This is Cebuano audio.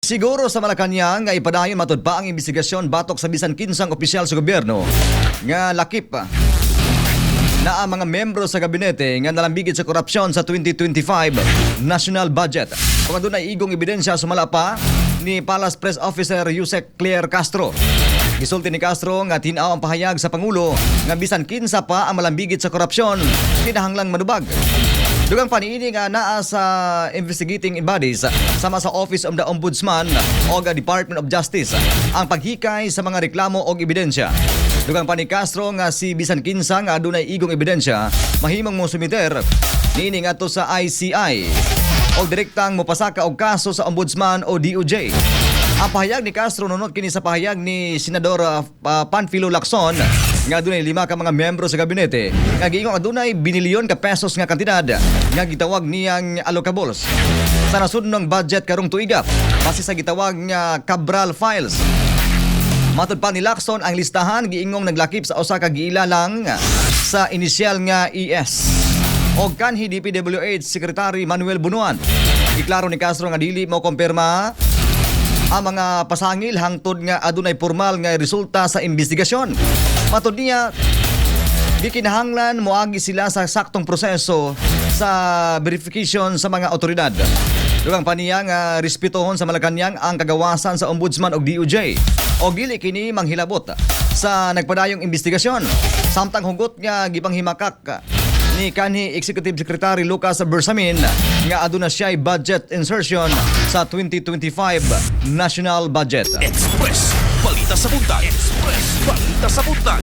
Siguro sa Malacanang nga ipadayon matud pa ang investigasyon batok sa bisan kinsang opisyal sa gobyerno nga lakip na ang mga membro sa gabinete nga nalambigit sa korupsyon sa 2025 national budget, kung adunay igong ebidensya, sumala pa ni Palace Press Officer Usec Claire Castro. Gisulti ni Castro nga tin-aw ang pahayag sa Pangulo nga bisan kinsa pa ang malambigit sa korupsyon kinahanglang manubag. Dugang paniini nga naa sa investigating bodies sama sa Office of the Ombudsman o Department of Justice ang paghikay sa mga reklamo og ebidensya. Dugang pa ni Castro nga si bisan kinsa nga adunay igong ebidensya mahimong mo sumiter niini ngadto sa ICI o direktang mopasaka og kaso sa Ombudsman o DOJ. Ang pahayag ni Castro nunot kini sa pahayag ni Senador Panfilo Lacson nga adunay lima ka mga miyembro sa gabinete nga giingong adunay binilyon ka pesos nga kantidad nga gitawag niyang allocables sa nasudnong budget karong tuiga base sa gitawag nga Cabral Files. Matod pa ni Lacson, ang listahan giingong naglakip sa usa ka giila lang sa inisyal nga ES o kanhi DPWH Secretary Manuel Bunuan. Iklaro ni Castro nga dili mo kumpirma ang mga pasangil hangtod nga adunay formal nga resulta sa investigasyon. Matod niya, gikinahanglan moagi sila sa saktong proseso sa verification sa mga otoridad. Dugang pa niya nga respetuhon sa Malacanang ang kagawasan sa Ombudsman og DOJ o dili kini manghilabot sa nagpadayong investigasyon. Samtang hugot nga gipanghimakak ni kanhi Executive Secretary Lucas Bersamin nga aduna siya budget insertion sa 2025 national budget. Express Balita sa Buntag. Express Balita sa Buntag.